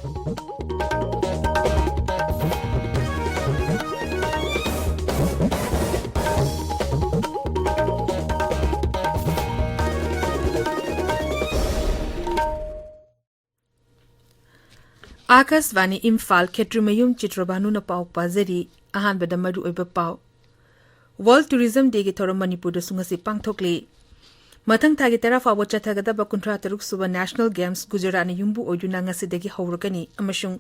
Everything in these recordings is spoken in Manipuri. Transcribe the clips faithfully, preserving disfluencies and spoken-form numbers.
ꯑꯥꯀꯥꯁꯕꯥꯅꯤ ꯏꯝꯐꯥꯜ, ꯈꯦꯇ꯭ꯔꯤꯃꯌꯨꯝ ꯆꯤꯇ꯭ꯔꯕꯥꯅꯨꯅ ꯄꯥꯎ ꯄꯥꯖꯔꯤ꯫ ꯑꯍꯥꯟꯕꯗ ꯃꯔꯨꯑꯣꯏꯕ ꯄꯥꯎ꯫ World Tourism Dayꯒꯤ ꯊꯧꯔꯝ ꯃꯅꯤꯄꯨꯔꯗꯁꯨ ꯉꯁꯤ ꯄꯥꯡꯊꯣꯛꯂꯤ꯫ ꯃꯊꯪ ꯊꯥꯒꯤ ꯇꯔꯥ ꯐꯥꯎꯕ ꯆꯠꯊꯒꯗꯕ ꯀꯨꯟꯊ꯭ꯔꯥ ꯇꯔꯨꯛ ꯁꯨꯕ National Games ꯒꯨꯖꯔꯥꯠꯅ ꯌꯨꯝꯕꯨ ꯑꯣꯏꯗꯨꯅ ꯉꯁꯤꯗꯒꯤ ꯍꯧꯔꯒꯅꯤ ꯑꯃꯁꯨꯡ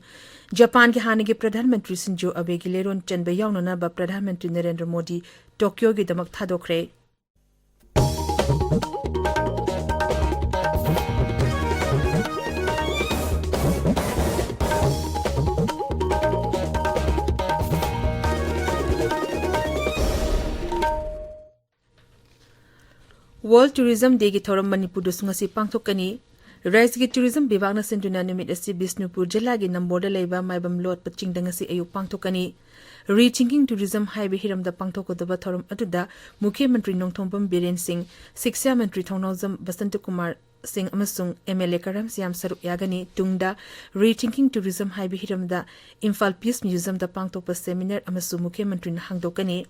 ꯖꯄꯥꯟꯒꯤ ꯍꯥꯟꯅꯒꯤ ꯄ꯭ꯔꯙꯥꯟ ꯃꯟꯇ꯭ꯔꯤ ꯁꯤꯟꯖꯣ ꯑꯕꯦꯒꯤ ꯂꯩꯔꯣꯟ ꯆꯟꯕ ꯌꯥꯎꯅꯅꯕ ꯄ꯭ꯔꯙꯥꯟ ꯃꯟꯇ꯭ꯔꯤ ꯅꯔꯦꯟꯗ꯭ꯔ ꯃꯣꯗꯤ ꯇꯣꯀꯤꯌꯣꯒꯤꯗꯃꯛ ꯊꯥꯗꯣꯛꯈ꯭ꯔꯦ꯫ World Tourism Dayꯒꯤ ꯊꯧꯔꯝ ꯃꯅꯤꯄꯨꯔꯗꯁꯨ ꯉꯁꯤ ꯄꯥꯡꯊꯣꯛꯀꯅꯤ꯫ ꯔꯥꯖ꯭ꯌꯒꯤ ꯇꯨꯔꯤꯖꯝ ꯕꯤꯚꯥꯒꯅ ꯁꯤꯟꯗꯨꯅ ꯅꯨꯃꯤꯠ ꯑꯁꯤ ꯕꯤꯁꯅꯨꯄꯨꯔ ꯖꯤꯂꯥꯒꯤ ꯅꯝꯕꯣꯜꯗ ꯂꯩꯕ ꯃꯥꯏꯕꯝ ꯂꯣꯠꯄ ꯆꯤꯡꯗ ꯉꯁꯤ ꯑꯌꯨꯛ ꯄꯥꯡꯊꯣꯛꯀꯅꯤ꯫ Rethinking Tourism ꯍꯥꯏꯕ ꯍꯤꯔꯝꯗ ꯄꯥꯡꯊꯣꯛꯀꯗꯕ ꯊꯧꯔꯝ ꯑꯗꯨꯗ ꯃꯨꯈ꯭ꯌ ꯃꯟꯇ꯭ꯔꯤ ꯅꯣꯡꯊꯣꯝꯕꯝ ꯕꯤꯔꯦꯟ ꯁꯤꯡ, ꯁꯤꯛꯁꯥ ꯃꯟꯇ꯭ꯔꯤ ꯊꯧꯅꯥꯎꯖꯝ ꯕꯁꯟꯇ ꯀꯨꯃꯥꯔ ꯁꯤꯡ ꯑꯃꯁꯨꯡ MLA ꯀꯔꯝ ꯁꯤꯌꯥꯝ ꯁꯔꯨꯛ ꯌꯥꯒꯅꯤ꯫ ꯇꯨꯡꯗ Rethinking Tourism ꯍꯥꯏꯕ ꯍꯤꯔꯝꯗ ꯏꯝꯐꯥꯜ Peace Museumꯗ ꯄꯥꯡꯊꯣꯛꯄ seminar ꯑꯃꯁꯨ ꯃꯨꯈ꯭ꯌ ꯃꯟꯇ꯭ꯔꯤꯅ ꯍꯥꯡꯗꯣꯛꯀꯅꯤ꯫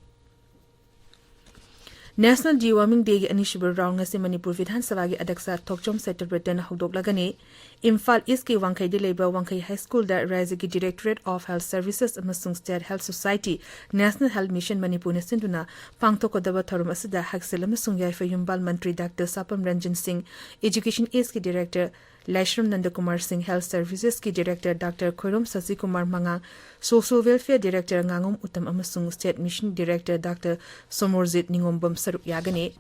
National Deworming Dayꯒꯤ ꯑꯅꯤꯁꯨꯕ round ꯉꯁꯤ ꯃꯅꯤꯄꯨꯔ ꯕꯤꯙꯥꯟ ꯁꯚꯥꯒꯤ ꯑꯗ꯭ꯌꯛꯁ ꯊꯣꯛꯆꯣꯝ ꯁꯇ꯭ꯌꯕ꯭ꯔꯇꯅ ꯍꯧꯗꯣꯛꯂꯒꯅꯤ꯫ ꯏꯝꯐꯥꯜ Eastꯀꯤ ꯋꯥꯡꯈꯩꯗ ꯂꯩꯕ ꯋꯥꯡꯈꯩ High Schoolꯗ ꯔꯥꯖ꯭ꯌꯒꯤ Directorate of Health Services ꯑꯃꯁꯨꯡ State Health Society, National Health Mission ꯃꯅꯤꯄꯨꯔꯅ ꯁꯤꯟꯗꯨꯅ ꯄꯥꯡꯊꯣꯛꯀꯗꯕ ꯊꯧꯔꯝ ꯑꯁꯤꯗ ꯍꯛꯁꯦꯜ ꯑꯃꯁꯨꯡ ꯌꯥꯏꯐ ꯌꯨꯝꯕꯥꯜ ꯃꯟꯇ꯭ꯔꯤ ꯗꯥꯛꯇꯔ ꯁꯥꯄꯝ ꯔꯟꯖꯟ ꯁꯤꯡ, Education Eastꯀꯤ Director ꯂꯥꯏꯁ꯭ꯔꯝ ꯅꯟꯗꯀꯨꯃꯥꯔ ꯁꯤꯡ, Health Servicesꯀꯤ Director ꯗꯥꯛꯇꯔ ꯈꯣꯏꯔꯣꯝ ꯁꯁꯤꯀꯨꯃꯥꯔ ꯃꯉꯥꯡ, Social Welfare Director ꯉꯥꯉꯣꯝ ꯎꯇꯝ ꯑꯃꯁꯨꯡ State Mission Director doctor Somorjit Ningombam ꯁꯔꯨꯛ ꯌꯥꯒꯅꯤ꯫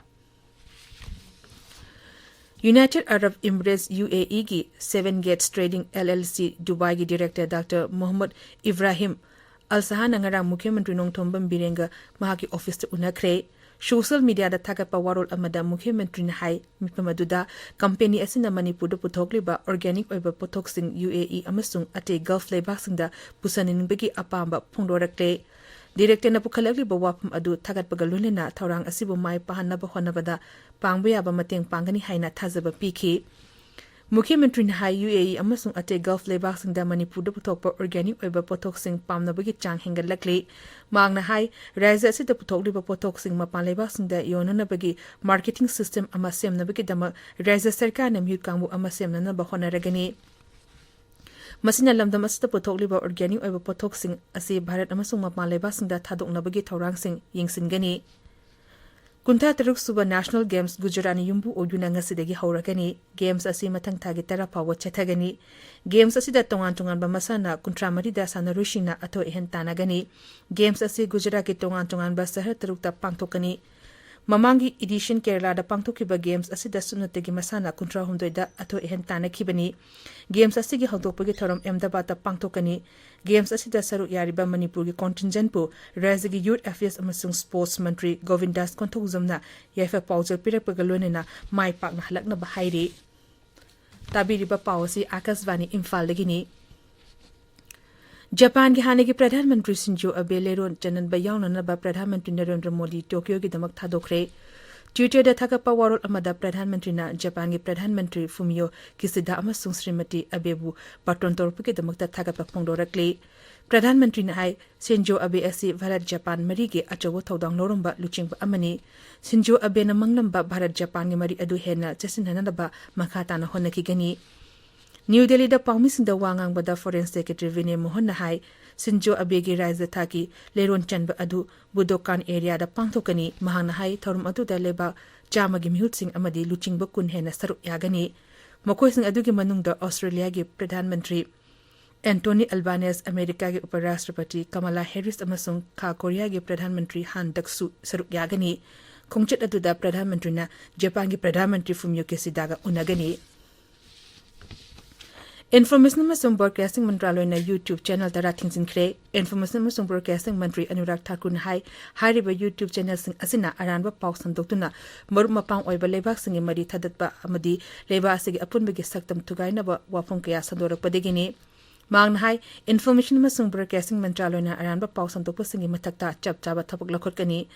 United Arab Emirates, UAEꯒꯤ Seven Gates Trading LLC Dubaiꯒꯤ Director doctor Mohammad Ibrahim Al Sahan ꯉꯔꯥꯡ ꯃꯨꯈ꯭ꯌ ꯃꯟꯇ꯭ꯔꯤ ꯅꯣꯡꯊꯣꯝꯕꯝ ꯕꯤꯔꯦꯟꯒ ꯃꯍꯥꯛꯀꯤ officeꯇ ꯎꯅꯈ꯭ꯔꯦ꯫ Social mediaꯗ ꯊꯥꯒꯠꯄ ꯋꯥꯔꯣꯜ ꯑꯃꯗ ꯃꯨꯈ꯭ꯌ ꯃꯟꯇ꯭ꯔꯤꯅ ꯍꯥꯏ, ꯃꯤꯐꯝ ꯑꯗꯨꯗ company ꯑꯁꯤꯅ ꯃꯅꯤꯄꯨꯔꯗ ꯄꯨꯊꯣꯛꯂꯤꯕ organic ꯑꯣꯏꯕ ꯄꯣꯠꯊꯣꯛꯁꯤꯡ UAE ꯑꯃꯁꯨꯡ ꯑꯇꯩ Gulf ꯂꯩꯕꯥꯛꯁꯤꯡꯗ ꯄꯨꯁꯟꯅꯅꯤꯡꯕꯒꯤ ꯑꯄꯥꯝꯕ ꯐꯣꯡꯗꯣꯔꯛꯂꯦ꯫ Directorꯅ ꯄꯨꯈꯠꯂꯛꯂꯤꯕ ꯋꯥꯐꯝ ꯑꯗꯨ ꯊꯥꯒꯠꯄꯒ ꯂꯣꯏꯅꯅ ꯊꯧꯔꯥꯡ ꯑꯁꯤꯕꯨ ꯃꯥꯏ ꯄꯥꯛꯍꯟꯅꯕ ꯍꯣꯠꯅꯕꯗ ꯄꯥꯡꯕ ꯌꯥꯕ ꯃꯇꯦꯡ ꯄꯥꯡꯒꯅꯤ ꯍꯥꯏꯅ ꯊꯥꯖꯕ ꯄꯤꯈꯤ꯫ ꯃꯨꯈ꯭ꯌ ꯃꯟꯇ꯭ꯔꯤꯅ ꯍꯥꯏ, ꯌꯨ ꯑꯦ ꯏ ꯑꯃꯁꯨꯡ ꯑꯇꯩ ꯒꯜꯐ ꯂꯩꯕꯥꯛꯁꯤꯡꯗ ꯃꯅꯤꯄꯨꯔꯗ ꯄꯨꯊꯣꯛꯄ organic ꯑꯣꯏꯕ ꯄꯣꯠꯊꯣꯛꯁꯤꯡ ꯄꯥꯝꯅꯕꯒꯤ ꯆꯥꯡ ꯍꯦꯟꯒꯠꯂꯛꯂꯤ꯫ ꯃꯍꯥꯛꯅ ꯍꯥꯏ, ꯔꯥꯖ꯭ꯌ ꯑꯁꯤꯗ ꯄꯨꯊꯣꯛꯂꯤꯕ ꯄꯣꯠꯊꯣꯛꯁꯤꯡ ꯃꯄꯥꯟ ꯂꯩꯕꯥꯛꯁꯤꯡꯗ ꯌꯣꯟꯅꯅꯕꯒꯤ marketing system ꯑꯃ ꯁꯦꯝꯅꯕꯒꯤꯗꯃꯛ ꯔꯥꯖ꯭ꯌ ꯁꯔꯀꯥꯔꯅ ꯃꯤꯍꯨꯠ ꯀꯥꯡꯕꯨ ꯑꯃ ꯁꯦꯝꯅꯅꯕ ꯍꯣꯠꯅꯔꯒꯅꯤ꯫ ꯃꯁꯤꯅ ꯂꯝꯗꯝ ꯑꯁꯤꯗ ꯄꯨꯊꯣꯛꯂꯤꯕ organic ꯑꯣꯏꯕ ꯄꯣꯠꯊꯣꯛꯁꯤꯡ ꯑꯁꯤ ꯚꯥꯔꯠ ꯑꯃꯁꯨꯡ ꯃꯄꯥꯟ ꯂꯩꯕꯥꯛꯁꯤꯡꯗ ꯊꯥꯗꯣꯛꯅꯕꯒꯤ ꯊꯧꯔꯥꯡꯁꯤꯡ ꯌꯦꯡꯁꯤꯟꯒꯅꯤ꯫ ꯀꯨꯟꯊ꯭ꯔꯥ ꯇꯔꯨꯛ ꯁꯨꯕ National Games ꯒꯨꯖꯔꯥꯠꯅ ꯌꯨꯝꯕꯨ ꯑꯣꯏꯗꯨꯅ ꯉꯁꯤꯗꯒꯤ ꯍꯧꯔꯒꯅꯤ꯫ Games ꯑꯁꯤ ꯃꯊꯪ ꯊꯥꯒꯤ ꯇꯔꯥ ꯐꯥꯎꯕ ꯆꯠꯊꯒꯅꯤ꯫ Games ꯑꯁꯤꯗ ꯇꯣꯉꯥꯟ ꯇꯣꯉꯥꯟꯕ ꯃꯁꯥꯟꯅ ꯀꯨꯟꯊ꯭ꯔꯥ ꯃꯔꯤꯗ ꯁꯥꯟꯅꯔꯣꯏꯁꯤꯡꯅ ꯑꯊꯣꯏ ꯑꯍꯦꯟ ꯇꯥꯟꯅꯒꯅꯤ꯫ Games ꯑꯁꯤ ꯒꯨꯖꯔꯥꯠꯀꯤ ꯇꯣꯉꯥꯟ ꯇꯣꯉꯥꯟꯕ ꯁꯍꯔ ꯇꯔꯨꯛꯇ ꯄꯥꯡꯊꯣꯛꯀꯅꯤ꯫ ꯃꯃꯥꯡꯒꯤ edition ꯀꯦꯔꯂꯥꯗ ꯄꯥꯡꯊꯣꯛꯈꯤꯕ Games ꯑꯁꯤꯗ ꯁꯨꯞꯅꯇꯒꯤ ꯃꯁꯥꯟꯅ ꯀꯨꯟꯊ꯭ꯔꯥ ꯍꯨꯝꯗꯣꯏꯗ ꯑꯊꯣꯏ ꯑꯍꯦꯟ ꯇꯥꯟꯅꯈꯤꯕꯅꯤ꯫ Games ꯑꯁꯤꯒꯤ ꯍꯧꯗꯣꯛꯄꯒꯤ ꯊꯧꯔꯝ ꯑꯍꯃꯦꯗꯕꯥꯗꯇ ꯄꯥꯡꯊꯣꯛꯀꯅꯤ꯫ Games ꯑꯁꯤꯗ ꯁꯔꯨꯛ ꯌꯥꯔꯤꯕ ꯃꯅꯤꯄꯨꯔꯒꯤ contingent ꯄꯨ ꯔꯥꯖ꯭ꯌꯒꯤ Youth Affairs ꯑꯃꯁꯨꯡ Sports ꯃꯟꯇ꯭ꯔꯤ ꯒꯣꯕꯤꯟꯗꯥꯁ ꯀꯣꯟꯊꯧꯖꯝꯅ ꯌꯥꯏꯐ ꯄꯥꯎꯖꯦꯜ ꯄꯤꯔꯛꯄꯒ ꯂꯣꯏꯅꯅ ꯃꯥꯏ ꯄꯥꯛꯅ ꯍꯜꯂꯛꯅꯕ ꯍꯥꯏꯔꯤ꯫ ꯇꯥꯕꯤꯔꯤꯕ ꯄꯥꯎ ꯑꯁꯤ ꯑꯥꯀꯥꯁꯕꯥꯅꯤ ꯏꯝꯐꯥꯜꯗꯒꯤꯅꯤ꯫ ꯖꯄꯥꯟꯒꯤ ꯍꯥꯟꯅꯒꯤ ꯄ꯭ꯔꯙꯥꯟ ꯃꯟꯇ꯭ꯔꯤ ꯁꯤꯟꯖꯣ ꯑꯕꯦ ꯂꯩꯔꯣꯟ ꯆꯟꯅꯕ ꯌꯥꯎꯅꯅꯕ ꯄ꯭ꯔꯙꯥꯟ ꯃꯟꯇ꯭ꯔꯤ ꯅꯔꯦꯟꯗ꯭ꯔ ꯃꯣꯗꯤ ꯇꯣꯀꯤꯌꯣꯒꯤꯗꯃꯛ ꯊꯥꯗꯣꯛꯈ꯭ꯔꯦ꯫ Twitter ꯗ ꯊꯥꯒꯠꯄ ꯋꯥꯔꯣꯜ ꯑꯃꯗ ꯄ꯭ꯔꯙꯥꯟ ꯃꯟꯇ꯭ꯔꯤꯅ ꯖꯄꯥꯟꯒꯤ ꯄ꯭ꯔꯙꯥꯟ ꯃꯟꯇ꯭ꯔꯤ ꯐꯨꯃꯤꯌꯣ ꯀꯤꯁꯤꯗꯥ ꯑꯃꯁꯨꯡ ꯁ꯭ꯔꯤꯃꯇꯤ ꯑꯕꯦꯕꯨ ꯕꯥꯔꯇꯣꯟ ꯇꯧꯔꯛꯄꯒꯤꯗꯃꯛꯇ ꯊꯥꯒꯠꯄ ꯐꯣꯡꯗꯣꯔꯛꯂꯤ꯫ ꯄ꯭ꯔꯙꯥꯟ ꯃꯟꯇ꯭ꯔꯤꯅ ꯍꯥꯏ, ꯁꯤꯟꯖꯣ ꯑꯕꯦ ꯑꯁꯤ ꯚꯥꯔꯠ ꯖꯄꯥꯟ ꯃꯔꯤꯒꯤ ꯑꯆꯧꯕ ꯊꯧꯗꯥꯡ ꯂꯧꯔꯝꯕ ꯂꯨꯆꯤꯡꯕ ꯑꯃꯅꯤ꯫ ꯁꯤꯟꯖꯣ ꯑꯕꯦꯅ ꯃꯪꯂꯝꯕ ꯚꯥꯔꯠ ꯖꯄꯥꯟꯒꯤ ꯃꯔꯤ ꯑꯗꯨ ꯍꯦꯟꯅ ꯆꯦꯠꯁꯤꯟꯅꯅꯕ ꯃꯈꯥ ꯇꯥꯅ ꯍꯣꯠꯅꯈꯤꯒꯅꯤ꯫ ꯅ꯭ꯌꯨ ꯗꯦꯜꯂꯤꯗ ꯄꯥꯎꯃꯤꯁꯤꯡꯗ ꯋꯥ ꯉꯥꯡꯕꯗ Foreign Secretary ꯚꯤꯅꯦ ꯃꯣꯍꯟꯅ ꯍꯥꯏ, ꯁꯤꯟꯖꯣ ꯑꯕꯦꯒꯤ ꯔꯥꯖ꯭ꯌ ꯊꯥꯛꯀꯤ ꯂꯩꯔꯣꯟ ꯆꯟꯕ ꯑꯗꯨ ꯕꯨꯗꯣꯀꯥꯟ area ꯗ ꯄꯥꯡꯊꯣꯛꯀꯅꯤ꯫ ꯃꯍꯥꯛꯅ ꯍꯥꯏ, ꯊꯧꯔꯝ ꯑꯗꯨꯗ ꯂꯩꯕꯥꯛ ꯆꯥꯝꯃꯒꯤ ꯃꯤꯍꯨꯠꯁꯤꯡ ꯑꯃꯗꯤ ꯂꯨꯆꯤꯡꯕ ꯀꯨꯟ ꯍꯦꯟꯅ ꯁꯔꯨꯛ ꯌꯥꯒꯅꯤ꯫ ꯃꯈꯣꯏꯁꯤꯡ ꯑꯗꯨꯒꯤ ꯃꯅꯨꯡꯗ ꯑꯣꯁꯇ꯭ꯔꯦꯂꯤꯌꯥꯒꯤ ꯄ꯭ꯔꯙꯥꯟ ꯃꯟꯇ꯭ꯔꯤ ꯑꯦꯟꯇꯣꯅꯤ ꯑꯜꯕꯥꯅꯦꯁ, ꯑꯃꯦꯔꯤꯀꯥꯒꯤ ꯎꯄ ꯔꯥꯁꯇ꯭ꯔꯄꯇꯤ ꯀꯃꯂꯥ ꯍꯦꯔꯤꯁ ꯑꯃꯁꯨꯡ ꯈꯥ ꯀꯣꯔꯤꯌꯥꯒꯤ ꯄ꯭ꯔꯙꯥꯟ ꯃꯟꯇ꯭ꯔꯤ ꯍꯥꯟ ꯗꯛꯁꯨ ꯁꯔꯨꯛ ꯌꯥꯒꯅꯤ꯫ ꯈꯣꯡꯆꯠ ꯑꯗꯨꯗ ꯄ꯭ꯔꯙꯥꯟ ꯃꯟꯇ꯭ꯔꯤꯅ ꯖꯄꯥꯟꯒꯤ ꯄ꯭ꯔꯙꯥꯟ ꯃꯟꯇ꯭ꯔꯤ ꯐꯨꯃꯤꯌꯣ ꯀꯤꯁꯤꯗꯥꯒ ꯎꯅꯒꯅꯤ꯫ Information ꯑꯃꯁꯨꯡ Broadcasting ꯃꯟꯇ꯭ꯔꯥꯂꯣꯏꯅ YouTube channel ꯇꯔꯥ ꯊꯤꯡꯖꯤꯟꯈ꯭ꯔꯦ꯫ Information ꯑꯃꯁꯨꯡ Broadcasting ꯃꯟꯇ꯭ꯔꯤ ꯑꯅꯨꯔꯥꯒ ꯊꯥꯀꯨꯔꯅ ꯍꯥꯏ, ꯍꯥꯏꯔꯤꯕ YouTube channel ꯁꯤꯡ ꯑꯁꯤꯅ ꯑꯔꯥꯟꯕ ꯄꯥꯎ ꯁꯟꯗꯣꯛꯇꯨꯅ ꯃꯔꯨꯞ ꯃꯄꯥꯡ ꯑꯣꯏꯕ ꯂꯩꯕꯥꯛꯁꯤꯡꯒꯤ ꯃꯔꯤ ꯊꯥꯗꯠꯄ ꯑꯃꯗꯤ ꯂꯩꯕꯥꯛ ꯑꯁꯤꯒꯤ ꯑꯄꯨꯟꯕꯒꯤ ꯁꯛꯇꯝ ꯊꯨꯒꯥꯏꯅꯕ ꯋꯥꯐꯝ ꯀꯌꯥ ꯁꯟꯗꯣꯔꯛꯄꯗꯒꯤꯅꯤ꯫ ꯃꯍꯥꯛꯅ ꯍꯥꯏ, Information ꯑꯃꯁꯨꯡ Broadcasting ꯃꯟꯇ꯭ꯔꯥꯂꯣꯏꯅ ꯑꯔꯥꯟꯕ ꯄꯥꯎ ꯁꯟꯗꯣꯛꯄꯁꯤꯡꯒꯤ ꯃꯊꯛꯇ ꯆꯞ ꯆꯥꯕ ꯊꯕꯛ ꯂꯧꯈꯠꯀꯅꯤ꯫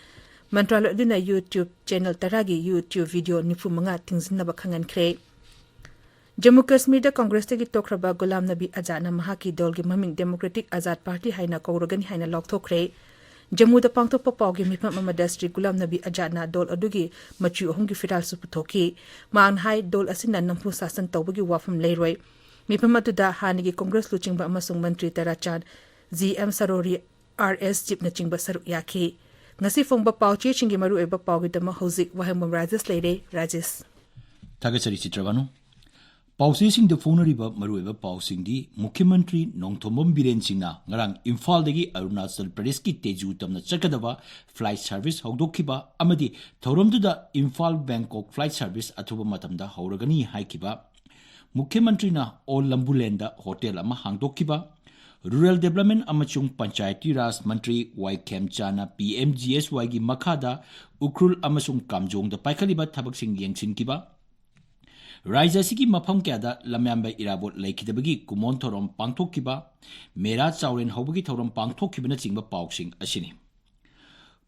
ꯃꯟꯇ꯭ꯔꯥꯂꯣꯏ ꯑꯗꯨꯅ YouTube channel ꯇꯔꯥꯒꯤ YouTube video ꯅꯤꯐꯨ ꯃꯉꯥ ꯊꯤꯡꯖꯤꯟꯅꯕ ꯈꯪꯍꯟꯈ꯭ꯔꯦ꯫ ꯖꯝꯃꯨ ꯀꯥꯁꯃꯤꯔꯗ ꯀꯪꯒ꯭ꯔꯦꯁꯇꯒꯤ ꯇꯣꯛꯈ꯭ꯔꯕ ꯒꯨꯂꯥꯝ ꯅꯕꯤ ꯑꯖꯥꯗꯅ ꯃꯍꯥꯛꯀꯤ ꯗꯣꯜꯒꯤ ꯃꯃꯤꯡ ꯗꯦꯃꯣꯀ꯭ꯔꯦꯇꯤꯛ ꯑꯖꯥꯗ ꯄꯥꯔꯇꯤ ꯍꯥꯏꯅ ꯀꯧꯔꯒꯅꯤ ꯍꯥꯏꯅ ꯂꯥꯎꯊꯣꯛꯈ꯭ꯔꯦ꯫ ꯖꯝꯃꯨꯗ ꯄꯥꯡꯊꯣꯛꯄ ꯄꯥꯎꯒꯤ ꯃꯤꯐꯝ ꯑꯃꯗ ꯁ꯭ꯔꯤ ꯒꯨꯂꯥꯝ ꯅꯕꯤ ꯑꯖꯥꯗꯅ ꯗꯣꯜ ꯑꯗꯨꯒꯤ ꯃꯆꯨ ꯑꯍꯨꯝꯒꯤ ꯐꯤꯔꯥꯜꯁꯨ ꯄꯨꯊꯣꯛꯈꯤ꯫ ꯃꯍꯥꯛꯅ ꯍꯥꯏ, ꯗꯣꯜ ꯑꯁꯤꯅ ꯅꯝꯐꯨ ꯁꯥꯁꯟ ꯇꯧꯕꯒꯤ ꯋꯥꯐꯝ ꯂꯩꯔꯣꯏ꯫ ꯃꯤꯐꯝ ꯑꯗꯨꯗ ꯍꯥꯟꯅꯒꯤ ꯀꯪꯒ꯭ꯔꯦꯁ ꯂꯨꯆꯤꯡꯕ ꯑꯃꯁꯨꯡ ꯃꯟꯇ꯭ꯔꯤ ꯇꯔꯥꯆꯥꯟ ꯖꯤ ꯑꯦꯝ ꯁꯔꯣꯔꯤ, ꯑꯥꯔ ꯑꯦꯁ ꯆꯤꯞꯅꯆꯤꯡꯕ ꯁꯔꯨꯛ ꯌꯥꯈꯤ꯫ ꯉꯁꯤ ꯐꯣꯡꯕ ꯄꯥꯎ ꯆꯦꯁꯤꯡꯒꯤ ꯃꯔꯨꯑꯣꯏꯕ ꯄꯥꯎꯒꯤꯗꯃꯛ ꯍꯧꯖꯤꯛ ꯋꯥꯍꯦꯡꯕꯝ ꯔꯥꯖꯦꯁ ꯂꯩꯔꯦ꯫ ꯔꯥꯖꯦꯁ꯫ ꯊꯥꯒꯠꯆꯔꯤ ꯆꯤꯇ꯭ꯔꯕꯥꯅꯨ꯫ ꯄꯥꯎꯆꯦꯁꯤꯡꯗ ꯐꯣꯡꯅꯔꯤꯕ ꯃꯔꯨꯑꯣꯏꯕ ꯄꯥꯎꯁꯤꯡꯗꯤ, ꯃꯨꯈ꯭ꯌ ꯃꯟꯇ꯭ꯔꯤ ꯅꯣꯡꯊꯣꯝꯕꯝ ꯕꯤꯔꯦꯟ ꯁꯤꯡꯅ ꯉꯔꯥꯡ ꯏꯝꯐꯥꯜꯗꯒꯤ ꯑꯔꯨꯅꯥꯆꯜ ꯄ꯭ꯔꯗꯦꯁꯀꯤ ꯇꯦꯖꯨ ꯇꯝꯅ ꯆꯠꯀꯗꯕ ꯐ꯭ꯂꯥꯏꯠ ꯁꯔꯚꯤꯁ ꯍꯧꯗꯣꯛꯈꯤꯕ ꯑꯃꯗꯤ ꯊꯧꯔꯝꯗꯨꯗ ꯏꯝꯐꯥꯜ ꯕꯦꯡꯀꯣꯛ ꯐ꯭ꯂꯥꯏꯠ ꯁꯔꯚꯤꯁ ꯑꯊꯨꯕ ꯃꯇꯝꯗ ꯍꯧꯔꯒꯅꯤ ꯍꯥꯏꯈꯤꯕ, ꯃꯨꯈ꯭ꯌ ꯃꯟꯇ꯭ꯔꯤꯅ ꯑꯣꯜ ꯂꯝꯕꯨꯂꯦꯟꯗ ꯍꯣꯇꯦꯜ ꯑꯃ ꯍꯥꯡꯗꯣꯛꯈꯤꯕ, ꯔꯨꯔꯦꯜ ꯗꯦꯕꯂꯞꯃꯦꯟ ꯑꯃꯁꯨꯡ ꯄꯟꯆꯥꯌꯇꯤ ꯔꯥꯖ ꯃꯟꯇ꯭ꯔꯤ ꯋꯥꯏ ꯈꯦꯝꯆꯥꯅ ꯄꯤ ꯑꯦꯝ ꯖꯤ ꯑꯦꯁ ꯋꯥꯏꯒꯤ ꯃꯈꯥꯗ ꯎꯈ꯭ꯔꯨꯜ ꯑꯃꯁꯨꯡ ꯀꯥꯝꯖꯣꯡꯗ ꯄꯥꯏꯈꯠꯂꯤꯕ ꯊꯕꯛꯁꯤꯡ ꯌꯦꯡꯁꯤꯟꯈꯤꯕ, ꯔꯥꯖ꯭ꯌ ꯑꯁꯤꯒꯤ ꯃꯐꯝ ꯀꯌꯥꯗ ꯂꯝꯌꯥꯟꯕ ꯏꯔꯥꯕꯣꯠ ꯂꯩꯈꯤꯗꯕꯒꯤ ꯀꯨꯃꯣꯟ ꯊꯧꯔꯝ ꯄꯥꯡꯊꯣꯛꯈꯤꯕ, ꯃꯦꯔꯥ ꯆꯥꯎꯔꯦꯟ ꯍꯧꯕꯒꯤ ꯊꯧꯔꯝ ꯄꯥꯡꯊꯣꯛꯈꯤꯕꯅꯆꯤꯡꯕ ꯄꯥꯎꯁꯤꯡ ꯑꯁꯤꯅꯤ꯫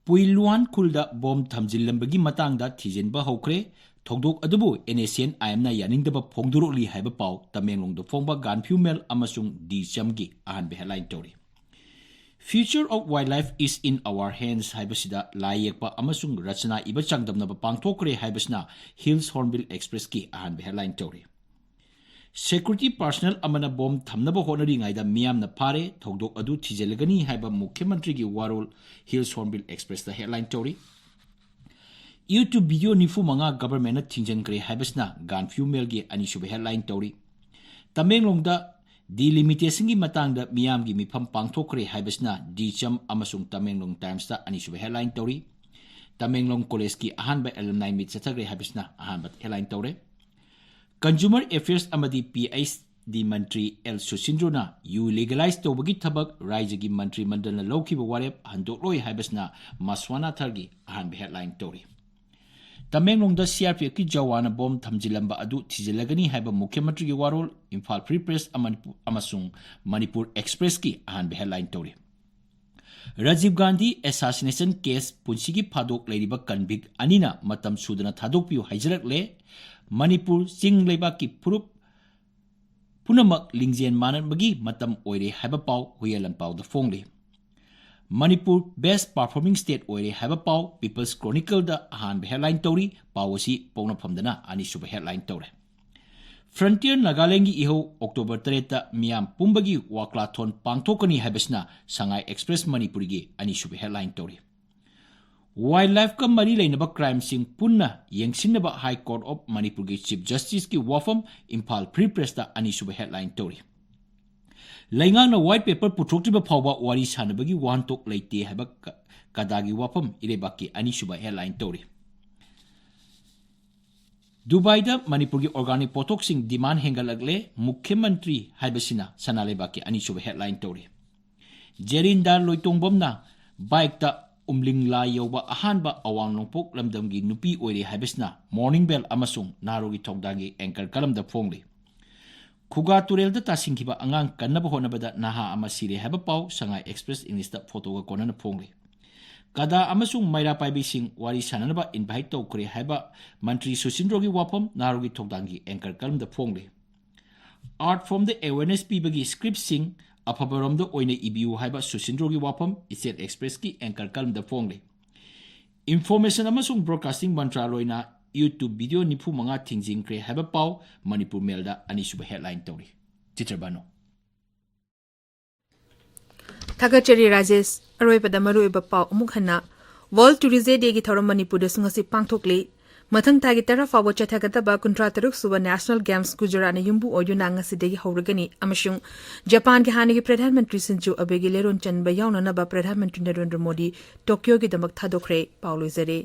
ꯄꯨꯏꯂꯨꯋꯥꯟ ꯈꯨꯜꯗ ꯕꯣꯝ ꯊꯝꯖꯤꯜꯂꯝꯕꯒꯤ ꯃꯇꯥꯡꯗ ꯊꯤꯖꯤꯟꯕ ꯍꯧꯈ꯭ꯔꯦ꯫ ꯊꯧꯗꯣꯛ ꯑꯗꯨꯕꯨ ꯑꯦꯟ ꯑꯦꯁ ꯁꯤ ꯑꯦꯟ ꯑꯥꯏ ꯑꯦꯝꯅ ꯌꯥꯅꯤꯡꯗꯕ ꯐꯣꯡꯗꯣꯔꯛꯂꯤ ꯍꯥꯏꯕ ꯄꯥꯎ ꯇꯃꯦꯡꯂꯣꯡꯗ ꯐꯣꯡꯕ ꯒꯥꯟꯐꯤꯌꯨ ꯃꯦꯜ ꯑꯃꯁꯨꯡ ꯗꯤ ꯆꯝꯒꯤ ꯑꯍꯥꯟꯕ ꯍꯦꯗꯂꯥꯏꯟ ꯇꯧꯔꯤ꯫ Future of Wildlife is in Our Hands ꯍꯥꯏꯕꯁꯤꯗ ꯂꯥꯏ ꯌꯦꯛꯄ ꯑꯃꯁꯨꯡ ꯔꯆꯅꯥ ꯏꯕ ꯆꯥꯡꯗꯝꯅꯕ ꯄꯥꯡꯊꯣꯛꯈ꯭ꯔꯦ ꯍꯥꯏꯕꯁꯤꯅ ꯍꯤꯜꯁ ꯍꯣꯔꯟꯕꯤꯜ ꯑꯦꯛꯁꯄ꯭ꯔꯦꯁꯀꯤ ꯑꯍꯥꯟꯕ ꯍꯦꯗꯂꯥꯏꯟ ꯇꯧꯔꯤ꯫ ꯁꯦꯀ꯭ꯌꯨꯔꯤꯇꯤ ꯄꯥꯔꯁꯅꯦꯜ ꯑꯃꯅ ꯕꯣꯝ ꯊꯝꯅꯕ ꯍꯣꯠꯅꯔꯤꯉꯩꯗ ꯃꯤꯌꯥꯝꯅ ꯐꯥꯔꯦ, ꯊꯧꯗꯣꯛ ꯑꯗꯨ ꯊꯤꯖꯤꯜꯂꯒꯅꯤ ꯍꯥꯏꯕ ꯃꯨꯈ꯭ꯌ ꯃꯟꯇ꯭ꯔꯤꯒꯤ ꯋꯥꯔꯣꯜ ꯍꯤꯜꯁ ꯍꯣꯔꯟꯕꯤꯜ ꯑꯦꯛꯁꯄ꯭ꯔꯦꯁꯇ ꯍꯦꯗꯂꯥꯏꯟ ꯇꯧꯔꯤ꯫ YouTube ꯚꯤꯗꯤꯑꯣ ꯅꯤꯐꯨ ꯃꯉꯥ ꯒꯚꯔꯟꯃꯦꯟꯠꯅ ꯊꯤꯡꯖꯤꯟꯈ꯭ꯔꯦ ꯍꯥꯏꯕꯁꯤꯅ ꯒꯥꯟꯐꯤꯌꯨ ꯃꯦꯜꯒꯤ ꯑꯅꯤꯁꯨꯕ ꯍꯦꯗꯂꯥꯏꯟ ꯇꯧꯔꯤ꯫ ꯇꯃꯦꯡꯂꯣꯡꯗ ꯗꯤꯂꯤꯃꯤꯇꯦꯁꯟꯒꯤ ꯃꯇꯥꯡꯗ ꯃꯤꯌꯥꯝꯒꯤ ꯃꯤꯐꯝ ꯄꯥꯡꯊꯣꯛꯈ꯭ꯔꯦ ꯍꯥꯏꯕꯁꯤꯅ ꯗꯤ ꯆꯝ ꯑꯃꯁꯨꯡ ꯇꯃꯦꯡꯂꯣꯡ ꯇꯥꯏꯝꯁꯇ ꯑꯅꯤꯁꯨꯕ ꯍꯦꯗꯂꯥꯏꯟ ꯇꯧꯔꯤ꯫ ꯇꯃꯦꯡꯂꯣꯡ ꯀꯣꯂꯦꯖꯀꯤ ꯑꯍꯥꯟꯕ ꯑꯦꯂꯨꯝꯅꯥꯏ ꯃꯤꯠ ꯆꯠꯊꯈ꯭ꯔꯦ ꯍꯥꯏꯕꯁꯤꯅ ꯑꯍꯥꯟꯕ ꯍꯦꯗꯂꯥꯏꯟ ꯇꯧꯔꯦ꯫ ꯀꯟꯖꯨꯃꯔ ꯑꯦꯐꯤꯌꯔꯁ ꯑꯃꯗꯤ ꯄꯤ ꯑꯩꯆ ꯗꯤ ꯃꯟꯇ꯭ꯔꯤ ꯑꯦꯜ ꯁꯨꯁꯤꯟꯗ꯭ꯔꯣꯅ ꯌꯨ ꯂꯤꯒꯦꯂꯥꯏꯖ ꯇꯧꯕꯒꯤ ꯊꯕꯛ ꯔꯥꯖ꯭ꯌꯒꯤ ꯃꯟꯇ꯭ꯔꯤ ꯃꯟꯗꯜꯅ ꯂꯧꯈꯤꯕ ꯋꯥꯔꯦꯞ ꯍꯟꯗꯣꯛꯂꯣꯏ ꯍꯥꯏꯕꯁꯤꯅ ꯃꯁ꯭ꯋꯥꯅꯥꯊꯔꯒꯤ ꯑꯍꯥꯟꯕ ꯍꯦꯗꯂꯥꯏꯟ ꯇꯧꯔꯤ꯫ ꯇꯃꯦꯡꯂꯣꯡꯗ ꯁꯤ ꯑꯥꯔ ꯄꯤ ꯑꯦꯐꯀꯤ ꯖꯋꯥꯟꯅ ꯕꯣꯝ ꯊꯝꯖꯤꯜꯂꯝꯕ ꯑꯗꯨ ꯊꯤꯖꯤꯜꯂꯒꯅꯤ ꯍꯥꯏꯕ ꯃꯨꯈ꯭ꯌ ꯃꯟꯇ꯭ꯔꯤꯒꯤ ꯋꯥꯔꯣꯜ ꯏꯝꯐꯥꯜ ꯐ꯭ꯔꯤ ꯄ꯭ꯔꯦꯁ ꯑꯃ-, ꯑꯃꯁꯨꯡ ꯃꯅꯤꯄꯨꯔ ꯑꯦꯛꯁꯄ꯭ꯔꯦꯁꯀꯤ ꯑꯍꯥꯟꯕ ꯍꯦꯗꯂꯥꯏꯟ ꯇꯧꯔꯤ꯫ ꯔꯥꯖꯤꯕ ꯒꯥꯟꯙꯤ ꯑꯦꯁꯥꯁꯤꯅꯦꯁꯟ ꯀꯦꯁ ꯄꯨꯟꯁꯤꯒꯤ ꯐꯥꯗꯣꯛ ꯂꯩꯔꯤꯕ ꯀꯟꯚꯤꯛ ꯑꯅꯤꯅ ꯃꯇꯝ ꯁꯨꯗꯅ ꯊꯥꯗꯣꯛꯄꯤꯌꯨ ꯍꯥꯏꯖꯔꯛꯂꯦ꯫ ꯃꯅꯤꯄꯨꯔ ꯆꯤꯡ ꯂꯩꯕꯥꯛꯀꯤ ꯐꯨꯔꯨꯞ ꯄꯨꯝꯅꯃꯛ ꯂꯤꯡꯖꯦꯜ ꯃꯥꯟꯅꯕꯒꯤ ꯃꯇꯝ ꯑꯣꯏꯔꯦ ꯍꯥꯏꯕ ꯄꯥꯎ ꯍꯨꯏꯌꯦꯟ ꯂꯥꯟꯄꯥꯎꯗ ꯐꯣꯡꯂꯤ꯫ ꯃꯅꯤꯄꯨꯔ best performing state ꯑꯣꯏꯔꯦ ꯍꯥꯏꯕ ꯄꯥꯎ People's Chronicleꯗ ꯑꯍꯥꯟꯕ headline ꯇꯧꯔꯤ꯫ ꯄꯥꯎ ꯑꯁꯤ ꯄꯣꯛꯅꯐꯝꯗꯅ ꯑꯅꯤꯁꯨꯕ headline ꯇꯧꯔꯦ꯫ Frontier Nagalandꯒꯤ ꯏꯍꯧ ꯑꯣꯛꯇꯣꯕꯔ ꯇꯔꯦꯠꯇ ꯃꯤꯌꯥꯝ ꯄꯨꯝꯕꯒꯤ ꯋꯥꯀ꯭ꯂꯥꯊꯣꯟ ꯄꯥꯡꯊꯣꯛꯀꯅꯤ ꯍꯥꯏꯕꯁꯤꯅ ꯁꯉꯥꯏ Express ꯃꯅꯤꯄꯨꯔꯤꯒꯤ ꯑꯅꯤꯁꯨꯕ headline ꯇꯧꯔꯤ꯫ Wildlifeꯀ ꯃꯔꯤ ꯂꯩꯅꯕ crimeꯁꯤꯡ ꯄꯨꯟꯅ ꯌꯦꯡꯁꯤꯟꯅꯕ High Court of ꯃꯅꯤꯄꯨꯔꯒꯤ Chief Justiceꯀꯤ ꯋꯥꯐꯝ Imphal Free Pressꯇ ꯑꯅꯤꯁꯨꯕ headline ꯇꯧꯔꯤ꯫ ꯂꯩꯉꯥꯛꯅ white paper ꯄꯨꯊꯣꯛꯇ꯭ꯔꯤꯕ ꯐꯥꯎꯕ ꯋꯥꯔꯤ ꯁꯥꯟꯅꯕꯒꯤ ꯋꯥꯍꯟꯊꯣꯛ ꯂꯩꯇꯦ ꯍꯥꯏꯕ ꯀ-, ꯀꯗꯥꯒꯤ ꯋꯥꯐꯝ ꯏꯔꯩꯕꯥꯛꯀꯤ ꯑꯅꯤꯁꯨꯕ headline ꯇꯧꯔꯤ꯫ ꯗꯨꯕꯥꯏꯗ ꯃꯅꯤꯄꯨꯔꯒꯤ organic ꯄꯣꯠꯊꯣꯛꯁꯤꯡ demand ꯍꯦꯟꯒꯠꯂꯛꯂꯦ, ꯃꯨꯈ꯭ꯌ ꯃꯟꯇ꯭ꯔꯤ ꯍꯥꯏꯕꯁꯤꯅ ꯁꯅꯥ ꯂꯩꯕꯥꯛꯀꯤ ꯑꯅꯤꯁꯨꯕ headline ꯇꯧꯔꯤ꯫ ꯖꯦꯔꯤꯟꯗꯥ ꯂꯣꯏꯇꯣꯡꯕꯝꯅ bikeꯇ ꯎꯝꯂꯤꯡꯂꯥ ꯌꯧꯕ ꯑꯍꯥꯟꯕ ꯑꯋꯥꯡ ꯅꯣꯡꯄꯣꯛ ꯂꯝꯗꯝꯒꯤ ꯅꯨꯄꯤ ꯑꯣꯏꯔꯦ ꯍꯥꯏꯕꯁꯤꯅ Morning Bell ꯑꯃꯁꯨꯡ ꯅꯍꯥꯔꯣꯜꯒꯤ ꯊꯧꯗꯥꯡꯒꯤ anchor columnꯗ ꯐꯣꯡꯂꯤ꯫ ꯈꯨꯒꯥ ꯇꯨꯔꯦꯜꯗ ꯇꯥꯁꯤꯟꯈꯤꯕ ꯑꯉꯥꯡ ꯀꯟꯅꯕ ꯍꯣꯠꯅꯕꯗ ꯅꯍꯥ ꯑꯃ ꯁꯤꯔꯦ ꯍꯥꯏꯕ ꯄꯥꯎ ꯁꯉꯥꯏ Express Englishꯇ photoꯒ ꯀꯣꯟꯅꯅ ꯐꯣꯡꯂꯤ꯫ ꯀꯗꯥ ꯑꯃꯁꯨꯡ ꯃꯩꯔꯥ ꯄꯥꯏꯕꯤꯁꯤꯡ ꯋꯥꯔꯤ ꯁꯥꯟꯅꯅꯕ invite ꯇꯧꯈ꯭ꯔꯦ ꯍꯥꯏꯕ ꯃꯟꯇ꯭ꯔꯤ ꯁꯨꯁꯤꯟꯗ꯭ꯔꯣꯒꯤ ꯋꯥꯐꯝ ꯅꯍꯥꯔꯣꯜꯒꯤ ꯊꯧꯗꯥꯡꯒꯤ anchor columnꯗ ꯐꯣꯡꯂꯤ꯫ Art formꯗ awareness ꯄꯤꯕꯒꯤ scriptꯁꯤꯡ ꯑꯐꯕꯔꯣꯝꯗ ꯑꯣꯏꯅ ꯏꯕꯤꯌꯨ ꯍꯥꯏꯕ ꯁꯨꯁꯤꯟꯗ꯭ꯔꯣꯒꯤ ꯋꯥꯐꯝ Ichel Expressꯀꯤ anchor columnꯗ ꯐꯣꯡꯂꯤ꯫ Information ꯑꯃꯁꯨꯡ Broadcasting ꯃꯟꯇ꯭ꯔꯥꯂꯣꯏꯅ YouTube video ꯅꯤꯐꯨ ꯃꯉꯥ ꯊꯤꯡꯖꯤꯟꯈ꯭ꯔꯦ ꯍꯥꯏꯕ ꯄꯥꯎ ꯃꯅꯤꯄꯨꯔ Mailꯗ ꯑꯅꯤꯁꯨꯕ headline ꯇꯧꯔꯤ꯫ ꯆꯤꯇ꯭ꯔꯕꯥꯅꯨ꯫ ꯊꯥꯒꯠꯆꯔꯤ ꯔꯥꯖꯦꯁ꯫ ꯑꯔꯣꯏꯕꯗ ꯃꯔꯨꯑꯣꯏꯕ ꯄꯥꯎ ꯑꯃꯨꯛ ꯍꯟꯅ꯫ World Tourism Dayꯒꯤ ꯊꯧꯔꯝ ꯃꯅꯤꯄꯨꯔꯗꯁꯨ ꯉꯁꯤ ꯄꯥꯡꯊꯣꯛꯂꯤ꯫ ꯃꯊꯪ ꯊꯥꯒꯤ ꯇꯔꯥ ꯐꯥꯎꯕ ꯆꯠꯊꯒꯗꯕ ꯀꯨꯟꯊ꯭ꯔꯥ ꯇꯔꯨꯛ ꯁꯨꯕ National Games ꯒꯨꯖꯔꯥꯠꯅ ꯌꯨꯝꯕꯨ ꯑꯣꯏꯗꯨꯅ ꯉꯁꯤꯗꯒꯤ ꯍꯧꯔꯒꯅꯤ ꯑꯃꯁꯨꯡ ꯖꯄꯥꯟꯒꯤ ꯍꯥꯟꯅꯒꯤ ꯄ꯭ꯔꯙꯥꯟ ꯃꯟꯇ꯭ꯔꯤ ꯁꯤꯟꯖꯣ ꯑꯕꯦꯒꯤ ꯂꯩꯔꯣꯟ ꯆꯟꯕ ꯌꯥꯎꯅꯅꯕ ꯄ꯭ꯔꯙꯥꯟ ꯃꯟꯇ꯭ꯔꯤ ꯅꯔꯦꯟꯗ꯭ꯔ ꯃꯣꯗꯤ ꯇꯣꯀꯤꯌꯣꯒꯤꯗꯃꯛ ꯊꯥꯗꯣꯛꯈ꯭ꯔꯦ꯫ ꯄꯥꯎ ꯂꯣꯏꯖꯔꯦ꯫